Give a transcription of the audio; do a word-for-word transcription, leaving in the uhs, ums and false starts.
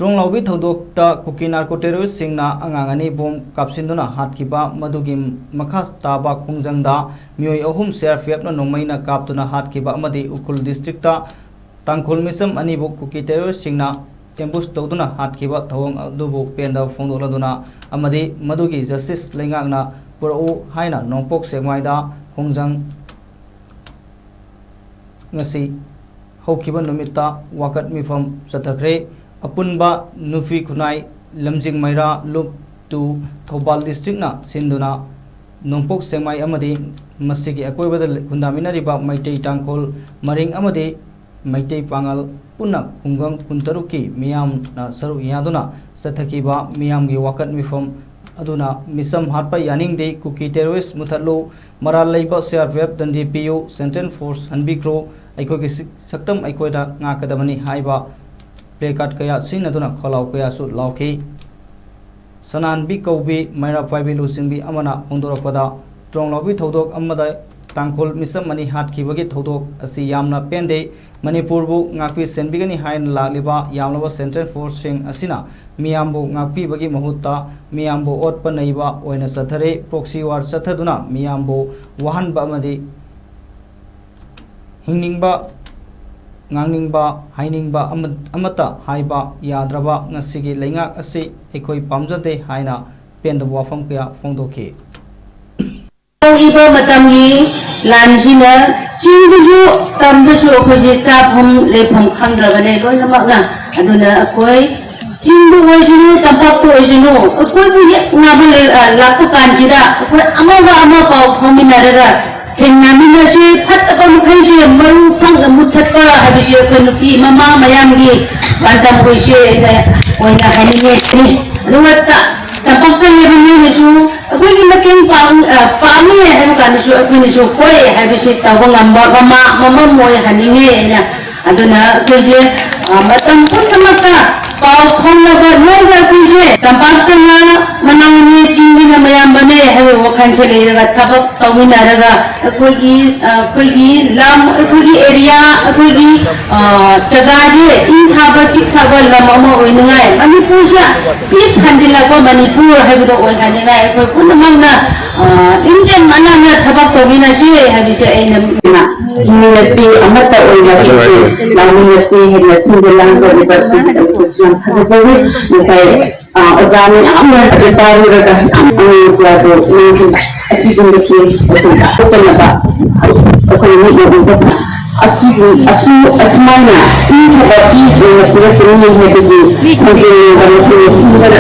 ꯇ꯭ꯔꯣꯡꯂꯥꯎꯕꯤ ꯊꯧꯗꯣꯛꯇ ꯀꯨꯀꯤ narco ꯇꯦꯔꯣꯔꯤꯁꯁꯤꯡꯅ ꯑꯉꯥꯡ ꯑꯅꯤ bomb ꯀꯥꯞꯁꯤꯟꯗꯨꯅ ꯍꯥꯠꯈꯤꯕ, ꯃꯗꯨꯒꯤ ꯃꯈꯥ ꯇꯥꯕ ꯈꯣꯡꯖꯪꯗ ꯃꯤꯑꯣꯏ ꯑꯍꯨꯝ ꯁꯤ ꯑꯥꯔ ꯄꯤ ꯑꯦꯐꯅ ꯅꯣꯡꯃꯩꯅ ꯀꯥꯞꯇꯨꯅ ꯍꯥꯠꯈꯤꯕ ꯑꯃꯗꯤ ꯎꯈ꯭ꯔꯨꯜ ꯗꯤꯁꯇ꯭ꯔꯤꯛꯇ ꯇꯥꯡꯈꯨꯜ ꯃꯤꯆꯝ ꯑꯅꯤꯕꯨ ꯀꯨꯀꯤ ꯇꯦꯔꯣꯔꯤꯁꯁꯤꯡꯅ ꯑꯦꯝꯕꯨꯁ ꯇꯧꯗꯨꯅ ꯍꯥꯠꯈꯤꯕ ꯊꯧꯑꯣꯡ ꯑꯗꯨꯕꯨ ꯄꯦꯟꯗꯕ ꯐꯣꯡꯗꯣꯛꯂꯗꯨꯅ ꯑꯃꯗꯤ ꯃꯗꯨꯒꯤ ꯖꯁꯇꯤꯁ ꯂꯩꯉꯥꯛꯅ ꯄꯨꯔꯛꯎ ꯍꯥꯏꯅ ꯅꯣꯡꯄꯣꯛ ꯁꯦꯛꯃꯥꯏꯗ ꯈꯣꯡꯖꯪ ꯉꯁꯤ ꯍꯧꯈꯤꯕ ꯅꯨꯃꯤꯠꯇ ꯋꯥꯀꯠ ꯃꯤꯐꯝ ꯆꯠꯊꯈ꯭ꯔꯦ꯫ ꯑꯄꯨꯟꯕ ꯅꯨꯄꯤ ꯈꯨꯟꯅꯥꯏ ꯂꯝꯖꯤꯡ ꯃꯩꯔꯥ ꯂꯨꯞ ꯇꯨ ꯊꯧꯕꯥꯜ ꯗꯤꯁꯇ꯭ꯔꯤꯛꯅ ꯁꯤꯟꯗꯨꯅ ꯅꯣꯡꯄꯣꯛ ꯁꯦꯛꯃꯥꯏ ꯑꯃꯗꯤ ꯃꯁꯤꯒꯤ ꯑꯀꯣꯏꯕꯗ ꯈꯨꯟꯗꯥꯃꯤꯟꯅꯔꯤꯕ ꯃꯩꯇꯩ ꯇꯥꯡꯈꯨꯜ ꯃꯔꯤꯡ ꯑꯃꯗꯤ ꯃꯩꯇꯩ ꯄꯥꯉꯜ ꯄꯨꯟꯅ ꯈꯨꯡꯒꯪ ꯀꯨꯟꯇꯔꯨꯛꯀꯤ ꯃꯤꯌꯥꯝꯅ ꯁꯔꯨꯛ ꯌꯥꯗꯨꯅ ꯆꯠꯊꯈꯤꯕ ꯃꯤꯌꯥꯝꯒꯤ ꯋꯥꯀꯠ ꯃꯤꯐꯝ ꯑꯗꯨꯅ ꯃꯤꯆꯝ ꯍꯥꯠꯄ ꯌꯥꯅꯤꯡꯗꯦ, ꯀꯨꯀꯤ ꯇꯦꯔꯣꯔꯤꯁ ꯃꯨꯊꯠꯂꯨ, ꯃꯔꯥꯜ ꯂꯩꯕ ꯁꯤ ꯑꯥꯔ ꯄꯤ ꯑꯦꯐ ꯗꯟꯗꯤ ꯄꯤꯌꯨ, ꯁꯦꯟꯇ꯭ꯔꯦꯜ ꯐꯣꯔꯁ ꯍꯟꯕꯤꯈ꯭ꯔꯣ, ꯑꯩꯈꯣꯏꯒꯤ ꯁꯤ-, ꯁꯛꯇꯝ ꯑꯩꯈꯣꯏꯗ ꯉꯥꯛꯀꯗꯕꯅꯤ ꯍꯥꯏꯕ ꯄ꯭ꯂꯦ ꯀꯥꯔꯗ ꯀꯌꯥ ꯁꯤꯖꯤꯟꯅꯗꯨꯅ ꯈꯣꯜꯂꯥꯎ ꯀꯌꯥꯁꯨ ꯂꯥꯎꯈꯤ꯫ ꯁꯅꯥꯍꯟꯕꯤ ꯀꯧꯕꯤ ꯃꯩꯔꯥ ꯄꯥꯏꯕꯤ ꯂꯨꯆꯤꯡꯕꯤ ꯑꯃꯅ ꯐꯣꯡꯗꯣꯔꯛꯄꯗ, ꯇ꯭ꯔꯣꯡꯂꯥꯎꯕꯤ ꯊꯧꯗꯣꯛ ꯑꯃꯗ ꯇꯥꯡꯈꯨꯜ ꯃꯤꯆꯝ ꯑꯅꯤ ꯍꯥꯠꯈꯤꯕꯒꯤ ꯊꯧꯗꯣꯛ ꯑꯁꯤ ꯌꯥꯝꯅ ꯄꯦꯟꯗꯦ꯫ ꯃꯅꯤꯄꯨꯔꯕꯨ ꯉꯥꯛꯄꯤ ꯁꯦꯟꯕꯤꯒꯅꯤ ꯍꯥꯏꯅ ꯂꯥꯛꯂꯤꯕ ꯌꯥꯝꯂꯕ ꯁꯦꯟꯇ꯭ꯔꯦꯜ ꯐꯣꯔꯁꯁꯤꯡ ꯑꯁꯤꯅ ꯃꯤꯌꯥꯝꯕꯨ ꯉꯥꯛꯄꯤꯕꯒꯤ ꯃꯍꯨꯠꯇ ꯃꯤꯌꯥꯝꯕꯨ ꯑꯣꯠꯄ ꯅꯩꯕ ꯑꯣꯏꯅ ꯆꯠꯊꯔꯦ꯫ ꯄ꯭ꯔꯣꯛꯁꯤ ꯋꯥꯔ ꯆꯠꯊꯗꯨꯅ ꯃꯤꯌꯥꯝꯕꯨ ꯋꯥꯍꯟꯕ ꯑꯃꯗꯤ ꯍꯤꯡꯅꯤꯡꯕ, ꯉꯥꯡꯅꯤꯡꯕ, ꯍꯥꯏꯅꯤꯡꯕ ꯑꯃ-, ꯑꯃꯠꯇ ꯍꯥꯏꯕ ꯌꯥꯗ꯭ꯔꯕ ꯉꯁꯤꯒꯤ ꯂꯩꯉꯥꯛ ꯑꯁꯤ ꯑꯩꯈꯣꯏ ꯄꯥꯝꯖꯗꯦ ꯍꯥꯏꯅ ꯄꯦꯟꯗꯕ ꯋꯥꯐꯝ ꯀꯌꯥ ꯐꯣꯡꯗꯣꯛꯈꯤ꯫ ꯍꯧꯈꯤꯕ ꯃꯇꯝꯒꯤ ꯂꯥꯟꯁꯤꯅ ꯆꯤꯡꯗꯁꯨ ꯇꯝꯗꯁꯨ ꯑꯩꯈꯣꯏꯁꯦ ꯆꯥꯐꯝ ꯂꯩꯐꯝ ꯈꯪꯗ꯭ꯔꯕꯅꯦ ꯂꯣꯏꯅꯃꯛꯅ꯫ ꯑꯗꯨꯅ ꯑꯩꯈꯣꯏ ꯆꯤꯡꯗ ꯑꯣꯏꯁꯅꯨ, ꯇꯝꯄꯥꯛꯇ ꯑꯣꯏꯁꯅꯨ, ꯑꯩꯈꯣꯏꯕꯨ ꯍꯦꯛ ꯉꯥꯕ ꯂꯩ-, ꯑ, ꯂꯥꯛꯄ ꯀꯥꯟꯁꯤꯗ ꯑꯩꯈꯣꯏ ꯑꯃꯒ ꯑꯃ ꯄꯥꯎ ꯐꯥꯎꯃꯤꯟꯅꯔꯒ ꯊꯦꯡꯅꯃꯤꯟꯅꯁꯤ꯫ ꯐꯠꯇꯕ ꯃꯈꯩꯁꯦ ꯃꯔꯨ ꯐꯪꯅ ꯃꯨꯠꯊꯠꯄ ꯍꯥꯏꯕꯁꯤ ꯑꯩꯈꯣꯏ ꯅꯨꯄꯤ ꯃꯃꯥ ꯃꯌꯥꯝꯒꯤ ꯄꯥꯟꯗꯝ ꯑꯣꯏꯁꯦ ꯑꯩꯅ ꯑꯣꯏꯅ ꯍꯥꯏꯅꯤꯡꯉꯦ꯫ ꯑꯗꯨꯒ ꯇ-, ꯇꯝꯄꯥꯛꯇ ꯂꯩꯕ ꯃꯤꯅꯁꯨ ꯑꯩꯈꯣꯏꯒꯤ ꯃꯇꯦꯡ ꯄꯥꯡ-, ꯑ, ꯄꯥꯝꯃꯤ ꯍꯥꯏꯕ ꯀꯥꯟꯗꯁꯨ ꯑꯩꯈꯣꯏꯅꯁꯨ ꯍꯣꯏ ꯍꯥꯏꯕꯁꯤ ꯇꯧꯕ ꯉꯝꯕ ꯃꯃꯥ ꯃꯃꯝ ꯑꯣꯏꯍꯟꯅꯤꯡꯉꯦ ꯑꯩꯅ꯫ ꯑꯗꯨꯅ ꯑꯩꯈꯣꯏꯁꯦ, ꯑ, ꯃꯇꯝ ꯄꯨꯝꯅꯃꯛꯇ ꯄꯥꯎ ꯐꯥꯎꯅꯕ ꯂꯣꯏꯅ ꯑꯩꯈꯣꯏꯁꯦ ꯇꯝꯄꯥꯛꯇꯅ ꯃꯅꯥꯎꯅꯦ, ꯆꯤꯡꯗꯅ ꯃꯌꯥꯝꯕꯅꯦ ꯍꯥꯏꯕ ꯋꯥꯈꯜ ꯁꯦ ꯂꯩꯔꯒ ꯊꯕꯛ ꯇꯧꯃꯤꯟꯅꯔꯒ ꯑꯩꯈꯣꯏꯒꯤ ꯑꯩꯈꯣꯏꯒꯤ ꯂꯝ, ꯑꯩꯈꯣꯏꯒꯤ ꯑꯦꯔꯤꯌꯥ, ꯑꯩꯈꯣꯏꯒꯤ ꯖꯒꯥꯁꯦ ꯏꯪ ꯊꯥꯕ ꯆꯤꯛ ꯊꯥꯕ ꯂꯝ ꯑꯃ ꯑꯣꯏꯅꯤꯡꯉꯥꯏ, ꯃꯅꯤꯄꯨꯔꯁꯦ ꯄꯤꯁ ꯍꯟꯖꯤꯜꯂꯛꯄ ꯃꯅꯤꯄꯨꯔ ꯍꯥꯏꯕꯗꯣ ꯑꯣꯏꯍꯟꯅꯤꯡꯉꯥꯏ ꯑꯩꯈꯣꯏ ꯄꯨꯝꯅꯃꯛꯅ ꯏꯟꯖꯟ ꯃꯅꯥꯅ ꯊꯕꯛ ꯇꯧꯃꯤꯟꯅꯁꯤ ꯍꯥꯏꯕꯁꯦ ꯑꯩꯅ ꯃꯤꯅꯁꯤ ꯑꯃꯠꯇ ꯑꯣꯏꯅ ꯂꯥꯎꯃꯤꯟꯅꯁꯤ ꯍꯥꯏꯅ ꯁꯤꯟꯖ ꯂꯥꯡꯖꯔꯤꯕꯁꯤ ꯑꯩꯈꯣꯏꯁꯨ ꯌꯥꯝ ꯊꯥꯒꯠꯆꯔꯤ꯫ ꯉꯁꯥꯏ ꯑꯣꯖꯥꯅ ꯌꯥꯝꯅ ꯇꯥꯔꯨꯔꯒ ꯌꯥꯝ ꯑꯉꯛꯄ ꯑꯗꯨ ꯅꯤꯡꯈꯤ꯫ ꯑꯁꯤꯒꯨꯝꯕꯁꯤ ꯑꯩꯈꯣꯏ ꯄꯣꯛꯇꯅꯕ ꯑꯩꯈꯣꯏ ꯃꯤꯠꯅ ꯎꯕ ꯑꯁꯤꯒꯨꯝ ꯑꯁꯨ ꯑꯁꯨꯃꯥꯏꯅ ꯏꯪꯈꯕ ꯄꯤꯁ ꯑꯣꯏꯅ ꯄꯨꯔꯛꯀꯅꯤ ꯍꯥꯏꯕꯒꯤ ꯈꯣꯡꯖꯦꯜ ꯅꯝꯕꯔ ꯃꯈꯣꯏꯅ ꯆꯤꯡꯕꯗ